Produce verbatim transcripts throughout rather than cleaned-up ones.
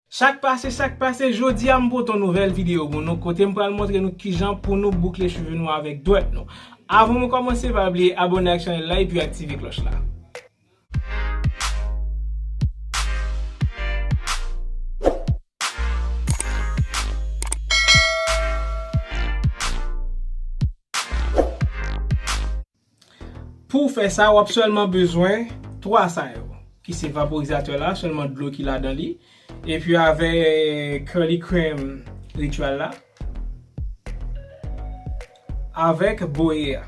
Sak pase, sak pase, jodi a m pote yon nouvèl videyo pou nou, kote m pral montre nou kijan pou nou boukle cheve nou avèk dwèt nou. Avan mwen kòmanse, pa bliye abòne ak chanèl la epi aktive klòch la. Pou w fè sa, w ap sèlman bezwen twa sa yo, ki se vaporizatè la, sèlman dlo ki ladan li, epi avèk Curly Cream Ritual la, avèk boye a.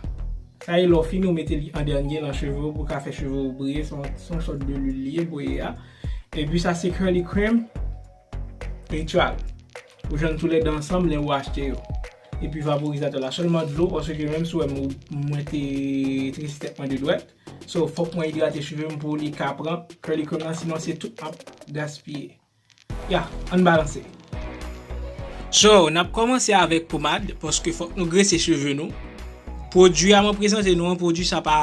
Sa e lè w fini, w mete li an dènye nan cheve w pou ka fè cheve w briye, se yon, se yon sòt de lwil li ye, boye a. Epi sa se Curly Cream Ritual. Ou jwenn toulède ansanm lè ou achte yo. Epi vaporizatè la, sèlman dlo, paske menm si w wè m, mwen te trese tèt mwen de dwèt. So, fòk mwen idrate cheve m pou li ka pran Curly Cream nan, sinon se tout m ap gaspiye. Ya, ann balanse. So, n ap kòmanse avèk pomad, paske fòk nou grese cheve nou. Pwodui a mwen prezante nou an, pwodui sa pa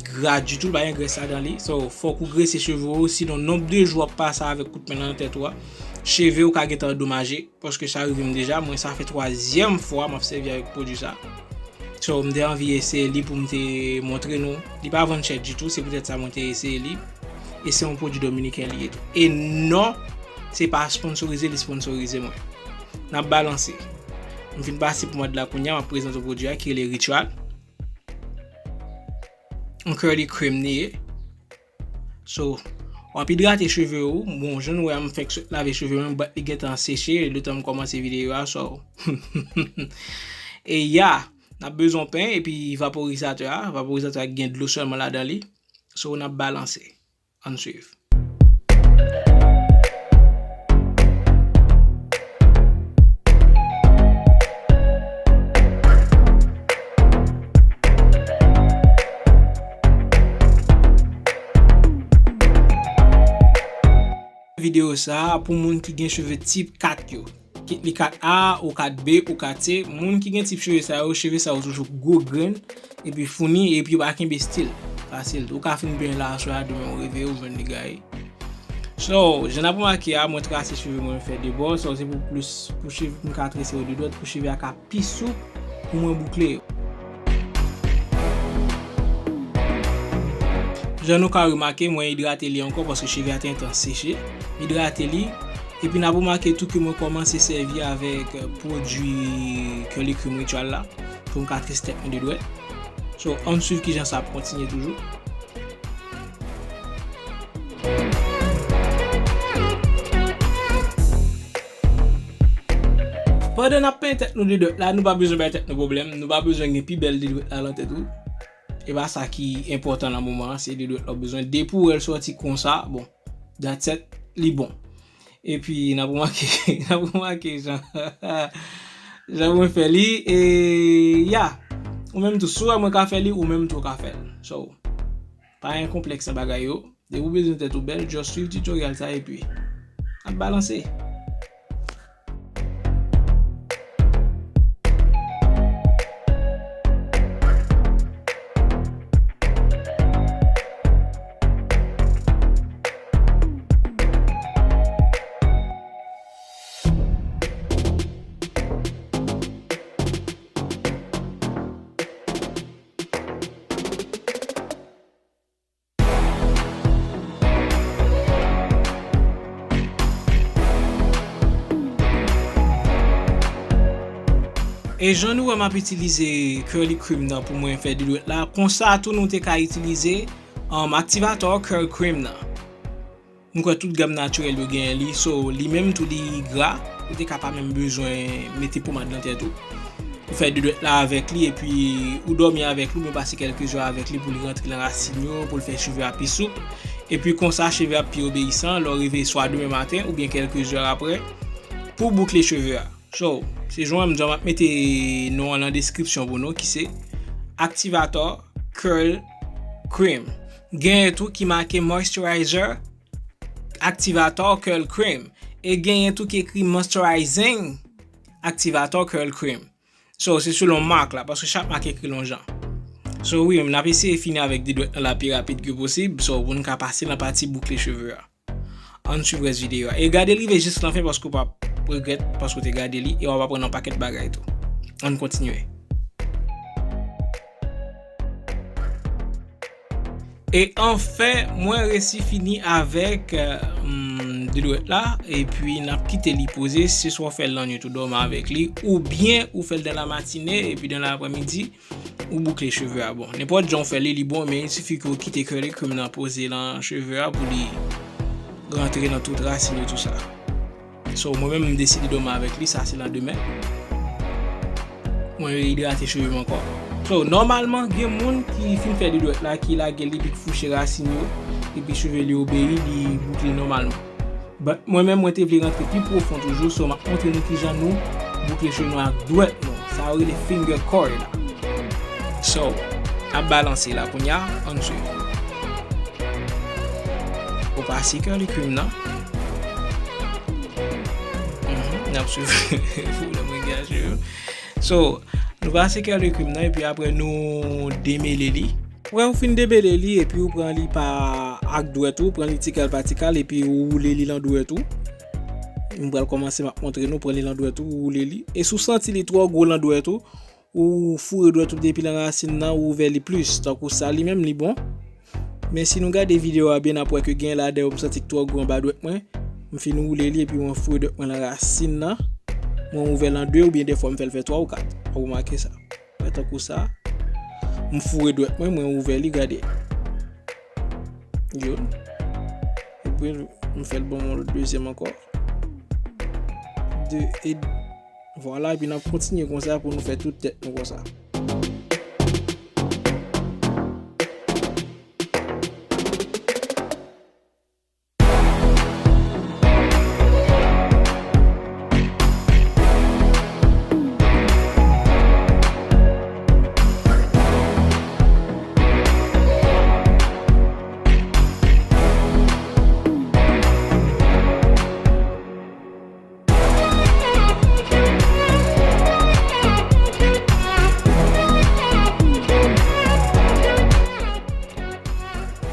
gra ditou, l pa gen grès ladan li. So, fòk ou grese cheve w, sinon nonb de jou w ap pase avèk kout men nan tèt ou a, cheve w ka gentan andomaje, paske sa rive m deja, mwen sa fè twazyèm fwa m ap sèvi avèk pwodui sa. So, m te anvi eseye li pou m te montre nou. Li pa vann chè ditou, se poutèt sa mwen te eseye li. E se yon pwodui dominiken li ye tou. E non, se pa sponsorize li sponsorize mwen. N ap balanse. M fin pase pomad la kounye a, m ap prezante pwodui a ki rele Ritual. Yon curly cream li ye. So, w ap idrate cheve ou. Bon, jan nou wè a, m fèk sot lave cheve mwen, but li gentan seche letan m kòmanse videyo a, so. E ya, n ap bezwen pen epi vaporizatè a. Vaporizatè a gen dlo sèlman ladan li. So, n ap balanse. Ann swiv. Videyo sa a pou moun ki gen cheve tip kat yo. Kit li kat A, ou kat B, ou kat C. Moun ki gen tip cheve sa yo, cheve sa yo toujou gwo grenn, epi founi, epi yo pa kenbe stil. Fasil. Ou ka fin benyen la aswè a, demen ou reveye, ou jwenn li gaye. So, jan n ap remake a, mwen trase cheve mwen, fè de bò. So, se pou plis, pou cheve, pou m ka trese yo de dwèt, pou cheve a ka pi soup, pou mwen boukle yo. Jan nou ka remake, mwen idrate li ankò paske cheve a te gentan seche. M idrate li. Epi n ap remake tou ke mwen kòmanse sèvi avèk, euh, pwodui Curly Cream Ritual la pou m ka trese tèt mwen de dwèt. So, ann swiv kijan sa ap kontinye toujou. Pandan n ap penyen tèt nou de dwèt la, nou pa bezwen bay tèt nou pwoblèm, nou pa bezwen gen pi bèl de dwèt la nan tèt ou. E pa sa ki enpòtan nan moman an, se de dwèt la w bezwen. Depi w wè l sòti konsa, bon, that's it, li bon. Epi, n ap remake, n ap remake jan, jan mwen fè li, e, ya. Ou menm tou, si w wè mwen ka fè li, ou menm tou w ka fè l. So, pa gen konplèks nan bagay yo. Depi w bezwen tèt ou bèl, just swiv tutorial sa epi n ap balanse. E jan nou wè m ap itilize curly cream nan pou mwen fè de dwèt la, konsa tou nou te ka itilize, um, aktivatè curl cream nan. M kwè tout gam natirèl yo genyen li, so li menm tou li gra, ou te ka pa menm bezwen mete pomad nan tèt ou. Ou fè de dwèt la avèk li, epi ou dòmi avèk li, oubyen pase kèlke zè avèk li pou li rantre nan rasin yo, pou l fè cheve a pi soup. Epi konsa, cheve a pi obeyisan, lè w reveye swa demen maten, oubyen kèlke zè apre, pou w boukle cheve a. So, se jan m di w, m ap mete non an nan deskripsyon pou nou, ki se Activator Curl Cream. Genyen tou ki make Moisturizer Activator Curl Cream. E genyen tou ki ekri Moisturizing Activator Curl Cream. So, se selon mak la, paske chak mak ekri l yon jan. So, wi, n ap eseye fini avèk de dwèt nan la pi rapid ke posib, so, pou n ka pase nan pati boukle cheve a. Ann swiv rès videyo a. E gade l rive jis lan fen paske w p ap regrèt paske w te gade li e w ap aprann yon pakèt bagay tou. Ann kontinye. E anfen, mwen resi fini avèk, euh, hmm, de dwèt la, epi n ap kite li poze, se swa w fè l nan nwit ou dòmi avèk li, oubyen ou fè l dan la matine, epi dan laprèmidi, ou boukle cheve a. Bon, nenpòt jan w fè li, li bon, men il sifi ke w kite curly cream nan poze lan cheve a pou li rantre nan tout rasin yo, tou sa. So, mwen menm, m deside dòmi avèk li, sa se landemen. Mwen reidrate cheve m ankò. So, nòmalman, gen moun ki fin fè de dwèt la, ki lage li, li fouche rasin yo, epi cheve li obeyi, li boukle nòmalman. But mwen menm, mwen te vle rantre pi pwofon toujou, so m ap montre nou kijan nou boukle cheve nou ak dwèt nou. Sa yo rele finger coil la. So, n ap balanse la kounye a, ann swiv. Ou pase curly cream nan. Mhm, n ap swiv pou lè mwen gen cheve. So, nou pase curly cream nan, epi apre nou demele li. Apre ou fin demele li, epi ou pran li pa ak dwèt ou, pran li tikal pa tikal, epi ou woule li lan dwèt ou. M pral kòmanse, m ap montre nou, pran li lan dwèt ou, ou woule li. E si w santi li twò gwo lan dwèt ou, ou foure dwèt ou depi lan rasin nan, ou ouvè li plis. Tankou sa, li menm, li bon. Men si nou gade videyo a byen, n ap wè ke gen ladan yo m santi k twò gwo anba dwèt mwen. M fin woule li, epi mwen foure dwèt mwen lan rasin nan. Mwen ouvè l an de, oubyen dèfwa m fè l fè twa ou kat. Ou remake sa. Fè tankou sa. M foure dwèt mwen, mwen ouvè li, gade. Youn. Epi, m fè l ban mwen yon lòt dezyèm ankò. De, e, vwala, epi n ap kontinye konsa pou nou fè tout tèt nou konsa.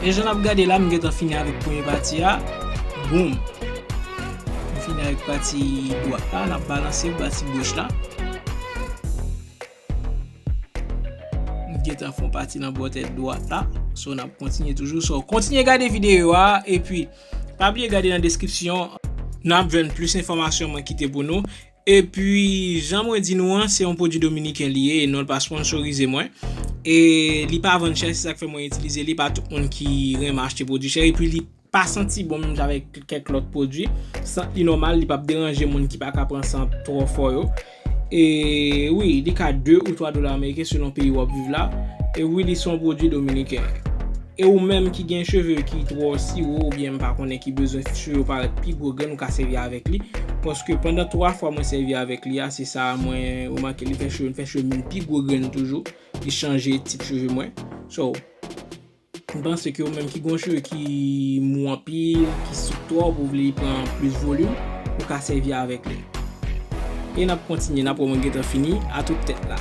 E jan n ap gade la, m gentan fini avèk premye pati a. Boum! M fini avèk pati dwat la, n ap balanse pou pati goch la. M gentan fè yon pati nan bò tèt dwat la. So, n ap kontinye toujou. So, kontinye gade videyo a, epi pa bliye gade nan deskripsyon. N ap jwenn plis enfòmasyon mwen kite pou nou. Epi, jan mwen di nou an, se yon pwodui dominiken li ye, e non l pa sponsorize mwen. E li pa vann chè, se sa k fè mwen itilize li, pa tout moun ki renmen achte pwodui chè. Epi li pa santi bon menm jan avèk kèk lòt pwodui. Sant li nòmal, li p ap deranje moun ki pa ka pran sant twò fò yo. E wi, li ka de ou twa dola ameriken selon peyi w ap viv la. E wi, li se yon pwodui dominiken. E ou menm ki gen cheve ki twò siwo oubyen m pa konnen ki bezwen cheve w parèt pi gwo grenn, ou ka sèvi avèk li. Paske pandan twa fwa mwen sèvi avèk li a, se sa mwen remake li fè cheve m, fè cheve m vin pi gwo grenn toujou. Li chanje tip cheve mwen. So, m panse ke ou menm ki gen yon cheve ki mou anpil, ki souk twòp, ou vle li pran plis volim, ou ka sèvi avèk li. E n ap kontinye, n ap wè mwen gentan fini a tout tèt la.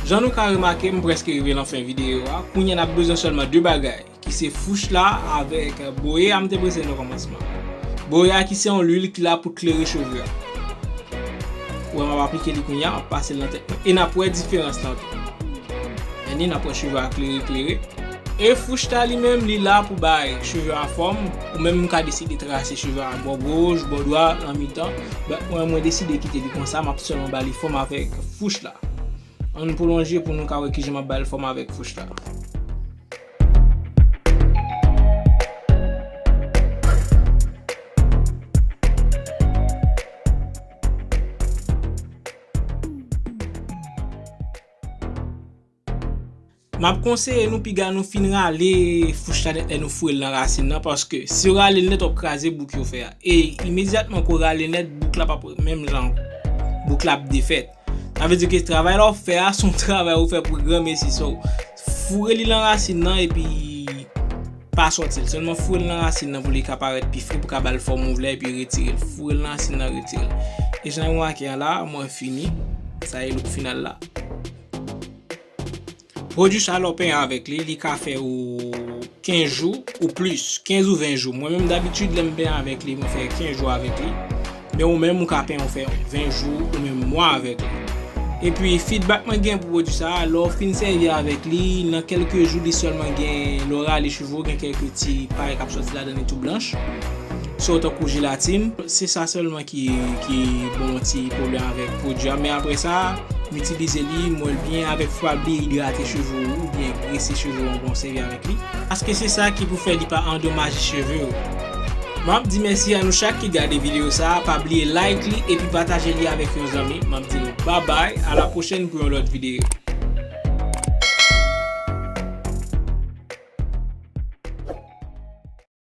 Jan nou ka remake, m prèske rive nan fen videyo a. Kounye a n ap bezwen sèlman de bagay, ki se fouch la avèk boye a m te prezante nan kòmansman. Boye a ki se yon lwil ki la pou klere cheve a. Ou wè m ap aplike li kounye a, m ap pase l nan tèt mwen. E n ap wè diferans lan tou. Anni, n ap wè cheve a klere, klere. E fouch la li menm, li la pou bay cheve a fòm. Ou menm ka deside trase cheve a bò goch, bò dwat, nan mitan. But mwen, mwen deside kite li konsa, m ap sèlman ba li fòm avèk fouch la. Ann pwolonje pou nou ka wè kijan m ap ba l fòm avèk fouch la. M ap konseye nou piga nou fin rale fouch la nèt lè nou foure l nan rasin nan, paske si w rale l nèt, w ap kraze bouk yo fè a. E imedyatman ke w rale nèt, bouk la p ap menm jan ankò. Bouk la ap defèt. Sa vle di ke travay la w ap fè a, se yon travay ou fè pou granmesi. So, foure li nan rasin nan epi pa sòti l. Sèlman foure l nan rasin nan pou li ka parèt pi fre, pou ka ba l fòm ou vle, epi retire l. Foure l nan rasin nan, retire l. E jan w remake a la, mwen fini. Sa e look final la. Pwodui sa lè w penyen avèk li, li ka fè ou kenz jou ou plis, kenz ou ven jou. Mwen menm dabitid lè m penyen avèk li, mwen fè kenz jou avèk li. Men ou menm ou ka penyen ou fè ven jou ou menm mwa avèk li. Epi feedback mwen gen pou pwodui sa, lè w fin sèvi avèk li, nan kèlke jou li sèlman gen, lè w rale cheve w, gen kèlke ti pay k ap sòti ladan li tou blanch. So tankou jelatin, se sa sèlman ki, ki bon ti pwoblèm avèk pwodui a. Men apre sa, m itilize li, m wè l byen avèk fwa li idrate cheve w oubyen grese cheve w anvan w sèvi avèk li. Paske se sa ki pou fè li pa andomaje cheve w. M ap di mèsi a nou chak ki gade videyo sa a, pa bliye like li epi pataje li avèk yon zanmi. M ap di nou babay, a la pwochèn pou yon lòt videyo.